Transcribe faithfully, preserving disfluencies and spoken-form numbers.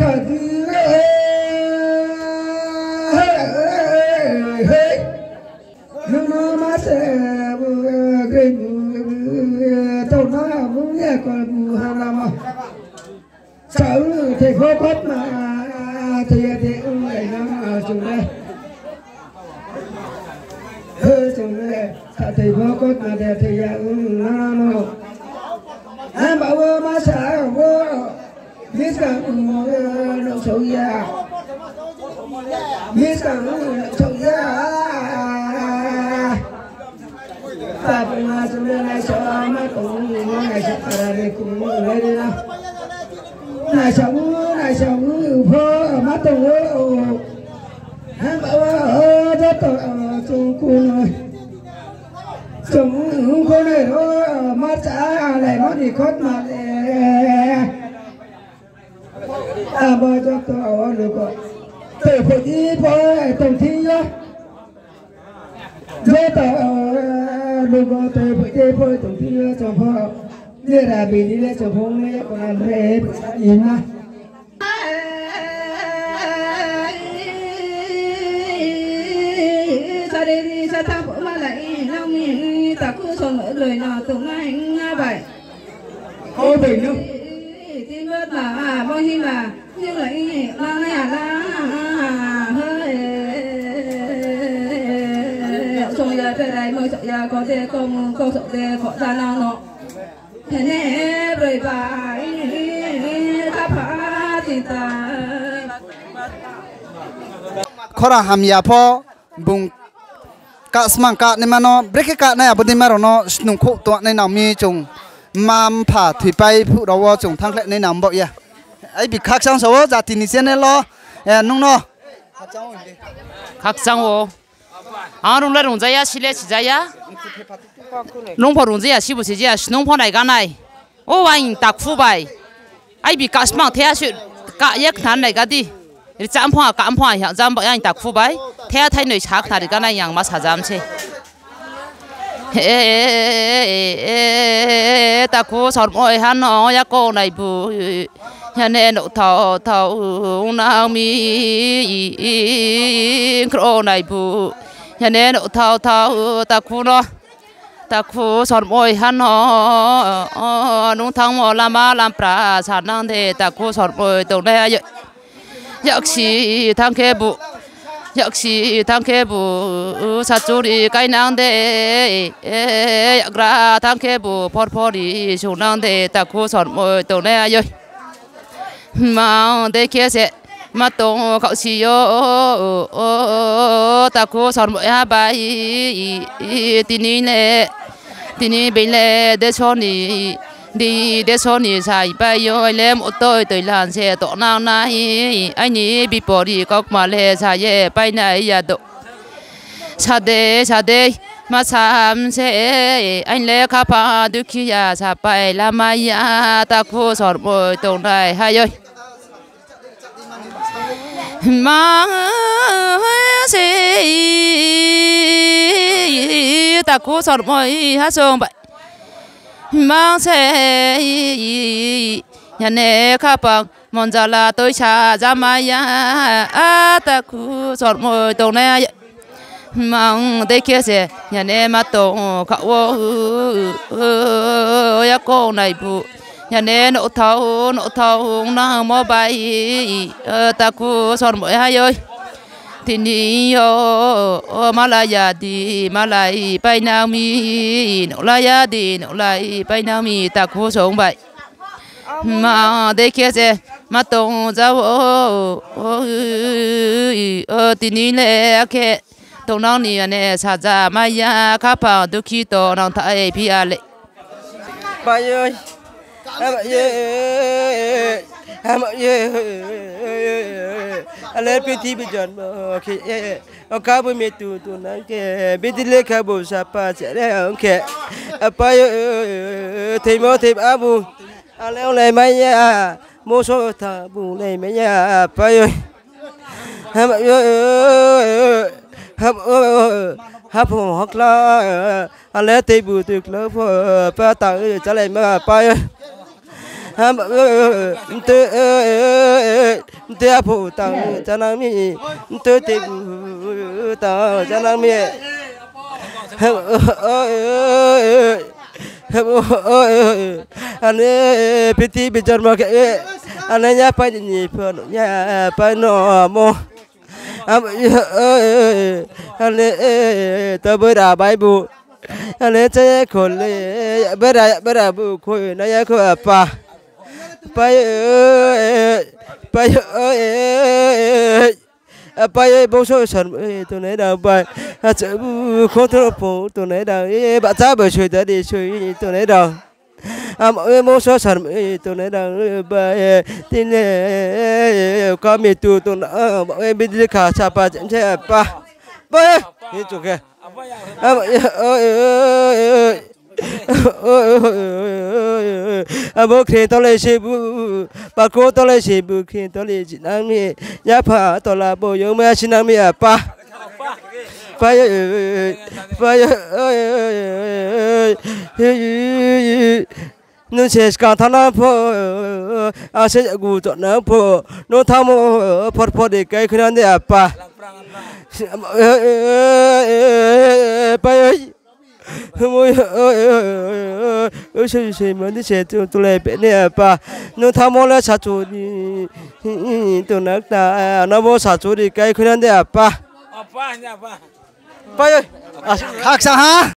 kha di, hei, hei, hei. Nung no ma se bu, gre bu, tau na bu ye ko bu ha na ma. Sa u thei pho kot ma, thei ya de u lai na ma chung le. He chung le, sa thei pho kot ma de thei ya u na na no. Hamba wo ma sa wo. Miskang no sau ya. Miskang no sau ya. Tapung a sung le nai sa ma tong, nai sa para ni kung le na. Nai sa u, nai sa u, pho ma tong o. Hamba wo, joto, chung kung. Chung kung nai ro, ma sa lai ma ni kot ma le. Abo joto lugo. Tei pho di pho tong thing yo. Joto lugo tei pho di pho tong thing yo chung pho. Nera bini le chung pho le kona le ima. Sariri sa tha pho ma lai nang mi takhu son loi no tong nai nga bai. Ko bai no. Tin bot ma, mo hi ma, ni lai, na na ya la. Hoi. Song ya pe rai, mo song ya ko de, ko mu, ko so de, ko da na no. Hene broi bai, ka pha ti ta. Khorang hamya pho, bung kasmang kanaima no, brekhe kanai abo dei ma rao no snung khouh tongnai nang mi chung, mma mpha thoipai phuh rao wo chung thanngkhlai nai nang baoh ya. Ai bi khakchang sa wo jati ni channel wo, eh, nung no. Khakchang wo. Ang rung le rungja ya, si le sija ya. Nung pho rungja ya, sibu sija ya, snung pho nai ganai. O aini takhu bai. Ai bi kasmang the ya su, ka ye khna nai ga di. Richa mphang a, ka mphang a, jam ba aini takhu bai. The ya thai noi sa khna ri ganai yang ma sajam se. E, takhu sormoi ha no ya ko nai bu. Ya ne no thao thao nang mi kro nai bu. Ya ne no thao thao takhu no. Takhu sormoi ha no, nung thanngmo lama lampra sa nang de, takhu sormoi tongnai ayo. Yaksi thanng khe bu, yaksi thanng khe bu, sachuri kai nang de, yagra thanng khe bu, phorphori sung nang de, takhu sormoi tongnai ayo. Mang de khe se ma tong khaoh si yo, takhu sormoi ha bai, tini le, tini being le deso ni, di deso ni sai pai yo, le motoi toilan se tongnang nai, aini bipori kaukma le sa ye painai ya do. Sa de, sa de, ma sam se, aini le khaphang dukhiya sapai lamai ya, takhu sormoi tongnai ha yo. Mang se, takhu sormoi ha song bai. Mang se, ya ne khaphang monjala toisa jamai ya, takhu sormoi tongnai ya. Mang dei khe se, yane ma tong kha wo, ya kong nai bu. Yane nouhthao, nouhthao, nangmo bai, takhu sormo ha yoi. Tini yo, malai ya di, malai painang mi, nouhlai ya di, nouhlai painang mi, takhu song bai. Ma dei khe se, ma tong ja wo, tini le akhe tongnang ni yane saja mai ya, khaphang dukhi to nang thai phi ya le. Pai yo, ama ye, ama ye, ale prithibi jonmo khe, o kha bo mitu tongnang khe, bidi le kha bo sapa se re ong khe, apa yo, theimo thei abu, ale onglai mai ya, moso tha bu lai mai ya, apa yo. Ham, ham, haphung hakla, ale teibu tui kla pho, pa tang chálai ma pai. Ham, mte, mte aphung tang chánang mi, mte teibu tang chánang mi. Ham, Ane prithibi jonmo khe, ane ya pai ni pho no, ya pai no mo. Am, ane to bera bai bu. Ane che kho le, bera, bera bu kho na ya kho apa. Pai, pai, Apa ye bongso sarmai tongnai rao bai. Acha bu khonthro pho tongnai rao. E bahcha bai soi da de soi tongnai rao. Ama ye bongso sarmai tongnai rao bai. Tini kami tu tongnai bai. Bidli kha sapa jemse apa. Bai. Ni chukhe. Ama ye, Abo khe tole se bu, pako tole se bu khe tole jinang mi, yapha tola bo yong ma sinang mi apa. Pai, pai, nung se skang thana pho, ang se gu tona pho, nung thamo phor phor de kai khna de apa. Pai, Oi, se, se, mani se, tu, tulai pe ne apa. Nung thamo le sachu ni, tu nak ta, namo sachu ni kai khna de apa. Pai, oi. Khaksa ha.